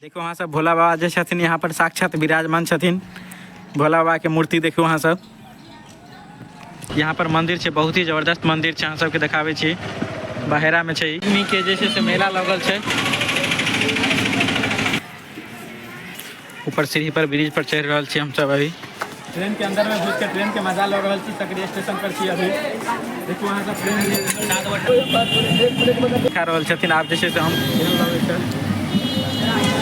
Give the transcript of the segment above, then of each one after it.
देखियौ अहाँ सब भोला बाबा जे छथिन यहाँ पर साक्षात विराजमान छथिन। भोला बाबा के मूर्ति देखियौ अहाँ सब। यहाँ पर मंदिर छै, बहुत ही जबरदस्त मंदिर छै, अहाँ सबके देखाबै छी। बहेरा में छै ई के जे छै से मेला लगल छै। ऊपर सीढ़ी पर ब्रिज पर चढ़ि रहल छी हमसब अभी। ट्रेन के अंदर में घुस के ट्रेन के मजा लऽ रहल छी। सकरी स्टेशन पर छी अभी। देखियौ अहाँ सब ट्रेन खा रहल छथिन। आब जे छै से हम लगै छै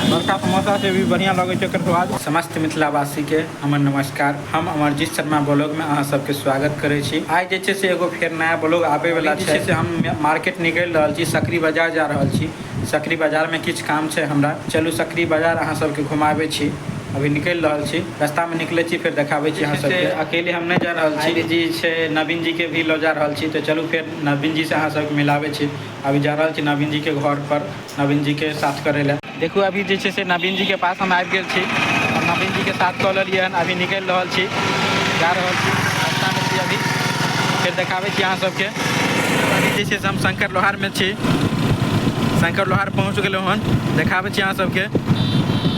बड़का समोसा से भी बढ़िया लगै छै एकर स्वाद। समस्त मिथिलावासी के हमर नमस्कार। हम अमरजीत शर्मा ब्लॉग में अहाँ सबके स्वागत करै छी। आइ जे छै से एगो फेर नया ब्लॉग आबै वाला छै। से हम मार्केट निकलि रहल छी, सकरी बाजार जा रहल छी। सकरी बाजार में किछु काम छै हमरा। चलू सकरी बाजार अहाँ सबके घुमाबै छी। अभी निकलि रहल छी, रास्ता में निकलै छी, फेर देखाबै छी अहाँ सबके। अकेले हम नहि जा रहल छी जी, छै नवीन जी के भी लऽ जा रहल छी। तऽ चलू फेर नवीन जी से अहाँ सबके मिलाबै छी। अभी जा रहल छी नवीन जी के घर पर, नवीन जी के साथ करै लए। देखू अभी जे छै से नवीन जी के पास हम आबि गेल छी और नवीन जी के साथ कऽ लेलियै हन। अभी निकलि रहल छी, जा रहल छी, रास्ता में छी अभी, फेर देखाबै छी अहाँ सबके। अभी जे छै से हम शंकर लोहार में छी, शंकर लोहार पहुँच गेलहुँ हन, देखाबै छी अहाँ सबके।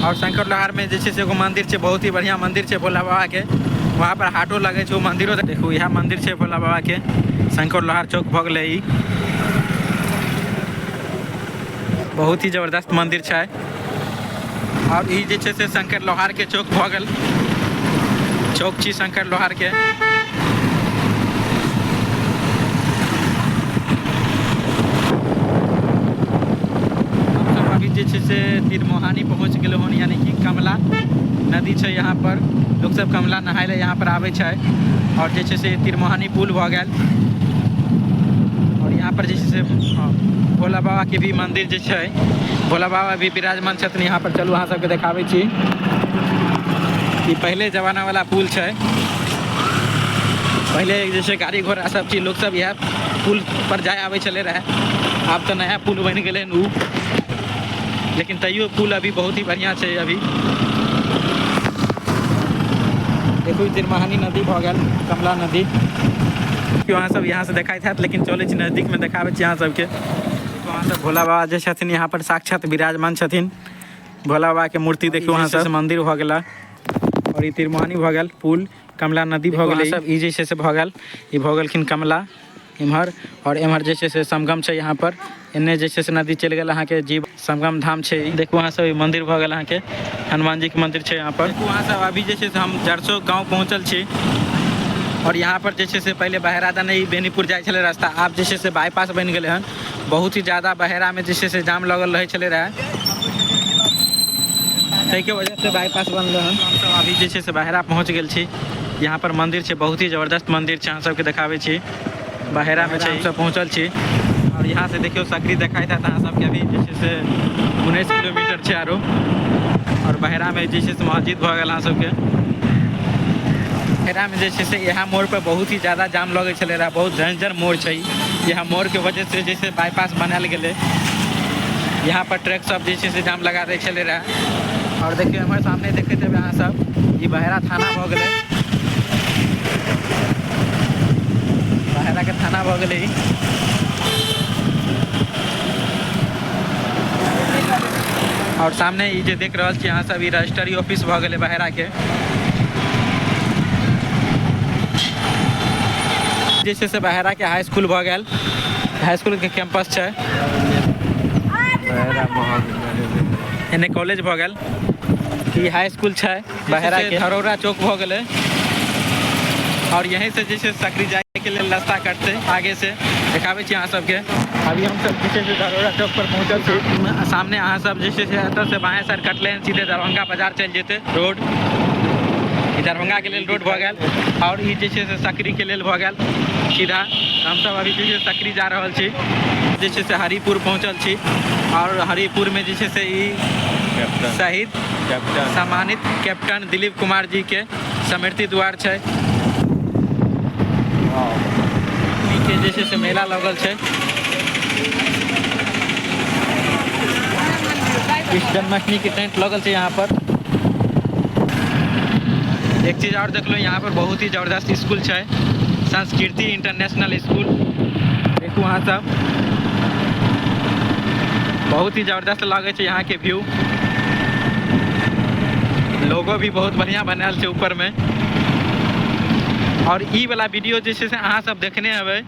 और शंकर लोहार में जे छै से एगो मंदिर छै, बहुत ही बढ़िया मंदिर छै भोला बाबा के। वहाँ पर हाटो लगै छै, ओ मंदिरो देखू, इएह मंदिर छै भोला बाबा के। शंकर लोहार चौक भऽ गेलै ई, बहुत ही जबरदस्त मंदिर छै। और ई जे छै से शंकर लोहार के चौक भऽ गेल, चौक छी शंकर लोहार के। हमसब अभी जे छै से तिरमोहानी पहुँच गेलहुँ हन, यानी कि कमला नदी छै यहाँ पर। लोक सब कमला नहाय लए यहाँ पर आबै छै। और जे छै से तिरमोहानी पुल भऽ गेल। और यहाँ पर जे छै से भोला बाबा के भी मंदिर जे छै, भोला बाबा भी विराजमान छथिन यहाँ पर। चलू अहाँ सबके देखाबै छी। ई पहिले जमाना वाला पुल छै। पहिले जे छै गाड़ी घोड़ा सब चीज लोक सब इएह पुल पर जाय आबै छलै रहए। आब तऽ नया पुल बनि गेलै हन उ, लेकिन तैयो पुल अभी बहुत ही बढ़िया छै। अभी देखू तिरमहानी नदी भऽ गेल, कमला नदी। अहाँ सब यहाँ से देखाइत हैत, लेकिन चलै छी नजदीक में देखाबै छी अहाँ सबके। अहाँ सब भोला बाबा जे छथिन यहाँ पर साक्षात विराजमान छथिन। भोला बाबा के मूर्ति देखियौ अहाँ सब। मंदिर भऽ गेला और ई तिरमहानी भऽ गेल पुल, कमला नदी भऽ गेलै सब। ई जे छै से भऽ गेल, ई भऽ गेलखिन कमला एम्हर, और एम्हर जे छै से संगम छै यहाँ पर। एन्ने जे छै से नदी चलि गेल अहाँके जीव संगम धाम छै। देखू अहाँ सब ई मंदिर भऽ गेल अहाँके, हनुमान जी के मंदिर छै यहाँ पर। देखू अहाँ सब अभी जे छै से हम जरसो गाँव पहुँचल छी। और यहाँ पर जे छै से पहिले बहेरा दने ई बेनीपुर जाइ छलै रास्ता, आब जे छै से बाईपास बनि गेलै हन। बहुत ही ज्यादा बहेरा में जे छै से जाम लगल रहै छलै रहए, ताहिके वजह से बाईपास बनलै हन। हमसब अभी जे छै से बहेरा पहुँच गेल छी। यहाँ पर मंदिर छै, बहुत ही जबरदस्त मंदिर छै, अहाँ सबके देखाबै छी। बहेरा में छै, हमसब पहुँचल छी। और यहाँ से देखियौ सकरी देखाइत हैत अहाँ सबके। अभी जे छै से 19 किलोमीटर छै आरो। और बहेरा में जे छै से मस्जिद भऽ गेल अहाँ सबके। बहेरा में जे छै से इएह मोड़ पर बहुत ही ज्यादा जाम लगै छलै रहए, बहुत डेंजर मोड़ छै। इएह मोड़ के वजह से जे छै बाईपास बनायल गेलै। यहाँ पर ट्रक सब जे छै से जाम लगा दै छलै रहए। और देखियौ एम्हर सामने देखैत हेबै अहाँ सब, ई बहेरा थाना भऽ गेलै, बहेरा के थाना भऽ गेलै ई। और सामने ई जे देख रहल छी अहाँ सब, ई रजिस्ट्री ऑफिस भऽ गेलै बहेरा के। जे छै से बहेरा के हाई स्कूल भऽ गेल, हाई स्कूल के कैंपस छै। एने कॉलेज भऽ गेल, ई हाई स्कूल छै बहेरा के। धरौरा चौक भऽ गेलै। और यहीं से जे छै सकरी जाय के लेल रास्ता कटतै आगे से, देखाबै छी अहाँ सबके। अभी हम सब जे छै से धरौरा चौक पर पहुँचल छी। सामने अहाँ सब जे छै से एतऽ से बाएं साइड कटलै हन, सीधे दरभंगा बाजार चलि जेतै रोड। ई दरभंगा के लेल रोड भऽ गेल और ई जे छै से सकरी के लेल भऽ गेल सीधा। हमसब अभी जे छै सकरी जा रहल छी। जे छै से हरिपुर पहुँचल छी और हरिपुर में जे छै से ई शहीद सम्मानित कैप्टन दिलीप कुमार जी के स्मृति द्वार छै। के जे छै से मेला लगल छै। कृष्ण जन्माष्टमी के टेंट लगल छै यहाँ पर। एक चीज और देखलो, यहाँ पर बहुत ही जबरदस्त स्कूल छै, संस्कृति इंटरनेशनल स्कूल। देखू अहाँ सब, बहुत ही जबरदस्त लगै छै यहाँ के व्यू। लोगो भी बहुत बढ़िया बनायल छै ऊपर में। और ई वाला वीडियो जे छै से अहाँ सब देखने हेबै,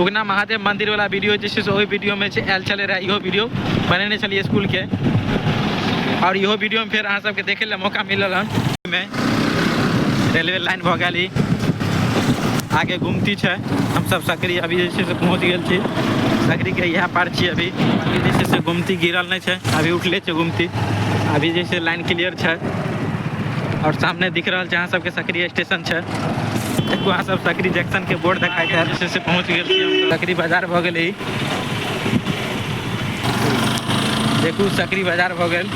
उगना महादेव मंदिर वाला वीडियो जे छै से ओहि वीडियो में छै आयल छलै रहए, इहो वीडियो बनेने छलियै स्कूल के। और इहो वीडियो में फेर अहाँ सबके देखे लए मौका मिलल हन। में रेलवे लाइन भऽ गेल, ई आगे गुमती छै। हम सब सकरी अभी जे छै से पहुँच गेल छी, सकरी के इएह पार छी अभी। अभी जे छै से गुमती गिरल नहि छै, अभी उठले छै गुमती। अभी जे छै लाइन क्लियर छै और सामने दिख रहल छै अहाँ सबके सकरी स्टेशन छै। देखू अहाँ सब सकरी जंक्शन के बोर्ड देखाइत हैत। जे छै से पहुँच गेल छी हम, सकरी बाजार भऽ गेलै ई। देखू सकरी बाजार भऽ गेल।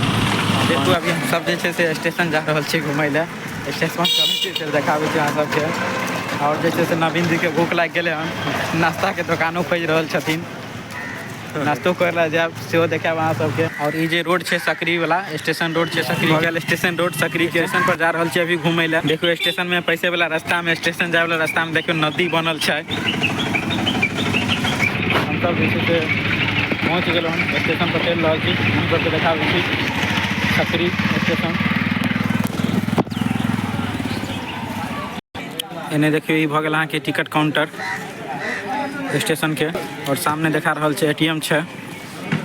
देखू अभी हम सब जे छै से स्टेशन जा रहल छी घुमय लए। स्टेशन चलै छी, फेर देखाबै छी अहाँ सबके। और जे छै से नवीन जी के भूख लागि गेलै हन, नाश्ता के दोकानो खोजि रहल छथिन, नाश्तो करै लए जायब सेहो देखायब अहाँ सबके। और ई जे रोड छै सकरी वाला स्टेशन रोड छै, सकरी भऽ गेल स्टेशन रोड। सकरी के स्टेशन पर जा रहल छी अभी घुमय लए। देखियौ स्टेशन में पैसे वाला रास्ता में, स्टेशन जाय वाला रास्ता में देखियौ नदी बनल छै। हम सब जे छै से पहुँच गेलहुँ हन स्टेशन पर, चलि रहल छी, हम सबके देखाबै छी सकरी स्टेशन। एने देखियौ ई भऽ गेल अहाँके टिकट काउंटर स्टेशन के, और सामने देखा रहल छै एटीएम छै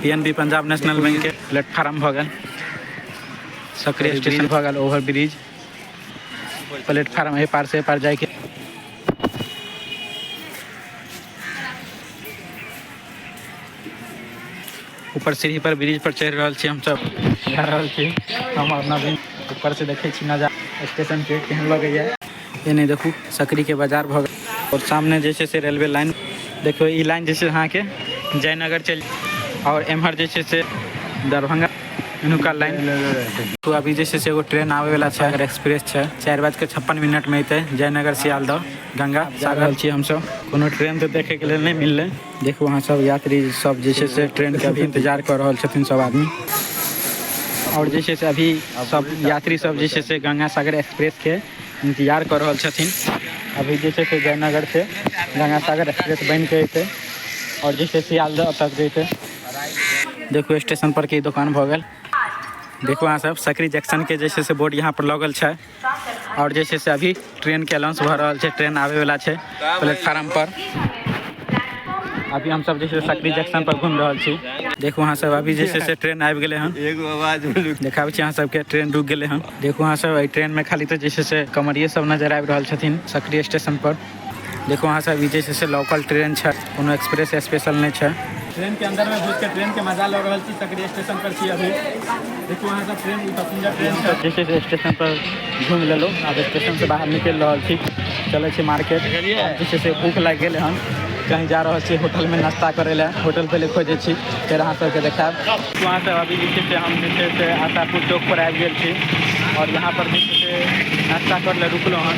पीएनबी पंजाब नेशनल बैंक के प्लेटफार्म भऽ गेल। सकरी स्टेशन भऽ गेल, ओवर ब्रिज प्लेटफार्म, एहि पार से एहि पार जाइके। ऊपर सीढ़ी पर ब्रिज पर चढ़ि रहल छी हमसब, जा रहल छी हम और नवीन। ऊपर से देखै छी नजारा स्टेशन के केहन लगैया। एने देखू सकरी के बाजार भऽ गेल और सामने जे छै से रेलवे लाइन। देखियौ ई लाइन जे छै अहाँके जयनगर चलि और एम्हर जे छै से दरभंगा एनुका लाइन। तो अभी जे छै से एगो ट्रेन आबै वाला छै, अगर एक्सप्रेस छै, 4:56 में एतै जयनगर सियालदह गंगा सागर छी हमसब। कोनो ट्रेन तऽ देखैके लेल नहि मिललै। देखू अहाँ सब यात्री सब जे छै से ट्रेन के अभी इंतजार कऽ रहल छथिन सब आदमी। और जे छै से अभी सब यात्री सब जे छै से गंगा सागर एक्सप्रेस के इंतजार कऽ रहल छथिन। अभी जे छै से जयनगर से गंगा सागर एक्सप्रेस बनि के एतै और जे छै सियालदह तक जैतै। देखू स्टेशन पर के दोकान भऽ गेल। देखू अहाँ सब सकरी जंक्शन के जे छै से बोर्ड यहाँ पर लगल छै। और जे छै से अभी ट्रेन के अनाउंस भऽ रहल छै, ट्रेन आबै वाला छै प्लेटफार्म पर। अभी हम सब जे छै सकरी जंक्शन पर घूमि रहल छी। देखू अहाँ सब अभी जे छै से ट्रेन आबि गेलै हन। एगो आवाज बोलू। देखाबै छी अहाँ सबके ट्रेन रुकि गेलै हन। देखू अहाँ सब एहि ट्रेन में खाली तऽ जे छै से कमरिये सब नजर आबि रहल छथिन सकरी स्टेशन पर। देखू अहाँ सब ई जे छै से लोकल ट्रेन छै, कोनो एक्सप्रेस स्पेशल नहि छै। ट्रेन के अंदर में घुस के ट्रेन के मजा लऽ रहल छी। सकरी स्टेशन पर छी अभी। देखू अहाँ सब ट्रेन, ई पैसेंजर ट्रेन छै। जे छै से स्टेशन पर घुमि लेलहुँ, आब स्टेशन से बाहर निकलि रहल छी, चलै छी मार्केट। जे छै से भूख लागि गेल हन, कहीं जा रहल छी होटल में नाश्ता करै लए। होटल पहिले खोजै छी, फेर अहाँ सबके देखायब। वहाँ से अभी जे छै से हम जे छै से आशापुर चौक पर आबि गेल छी और यहाँ पर जे छै से नाश्ता करै लए रुकलहुँ हन।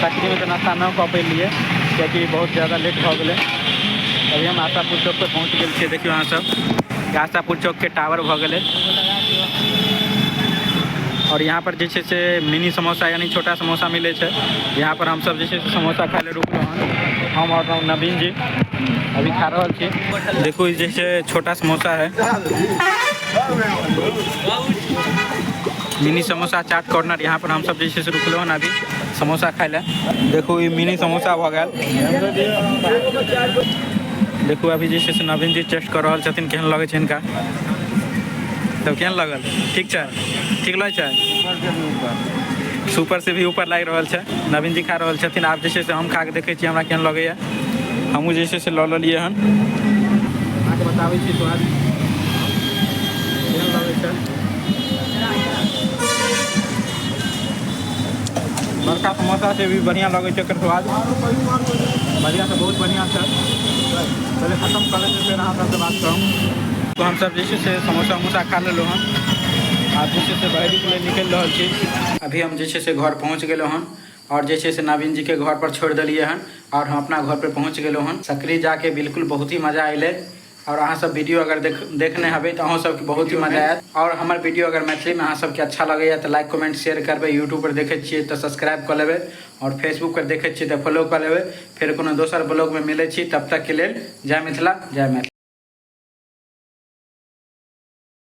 सकरीमे तऽ नाश्ता नहि कऽ पेलियै कियाकि बहुत ज्यादा लेट भऽ गेलै। अभी हम आशापुर चौक पर पहुँच गेल छियै। देखियौ अहाँ सब आशापुर चौक के टावर भऽ गेलै और यहाँ पर जे छै से मिनी समोसा यानी छोटा समोसा मिलै छै। यहाँ पर हमसब जे छै से समोसा खाइ लए रुकलहुँ हन, हम और नवीन जी अभी खा रहल छी। देखू ई जे छै छोटा समोसा है, मिनी समोसा चाट कॉर्नर। यहाँ पर हमसब जे छै से रुकलहुँ हन अभी समोसा खाइ लए। देखू ई मिनी समोसा भऽ गेल। देखू अभी जे छै से नवीन जी टेस्ट कऽ रहल छथिन, केहन लगै छै हिनका। तब केहन लगल? ठीक छै? ठीक लगै छै? सुपर से भी ऊपर लागि रहल छै। नवीन जी खा रहल छथिन। आब जे छै से हम खा कऽ देखै छी हमरा केहन लगैया। हमहूँ जे छै से लऽ लेलियै हन। अहाँके बताबै छी स्वाद केहन लगै छै। बड़का समोसा से भी बढ़िआँ लगै छै एकर स्वाद, बढ़िआँ से बहुत बढ़िआँ छै। पहिले खतम कऽ लै छी, फेर अहाँ सबसँ बात करब। तो हमसब जे छै से समोसा उमोसा खा लेलहुँ हन, आब जे छै से बहरीके लेल निकलि रहल छी। अभी हम जे छै से घर पहुँच गेलहुँ हन और जे छै से नवीन जी के घर पर छोड़ि देलियै हन और हम अपना घर पर पहुँच गेलहुँ हन। सकरी जाके बिल्कुल बहुत ही मजा अयलै और अहाँ सब वीडियो अगर देखने हेबै तऽ अहूँ सबके बहुत ही मजा आयत। और हमर वीडियो अगर मैथिलीमे अहाँ सबके अच्छा लगैया तऽ लाइक कमेंट शेयर करबै। यूट्यूब पर देखै छियै तऽ सब्सक्राइब कऽ लेबै और फेसबुक पर देखै छियै तऽ फॉलो कऽ लेबै। फेर कोनो दोसर ब्लॉगमे मिलै छी, तब तकके लेल जय मिथिला जय मैथिली।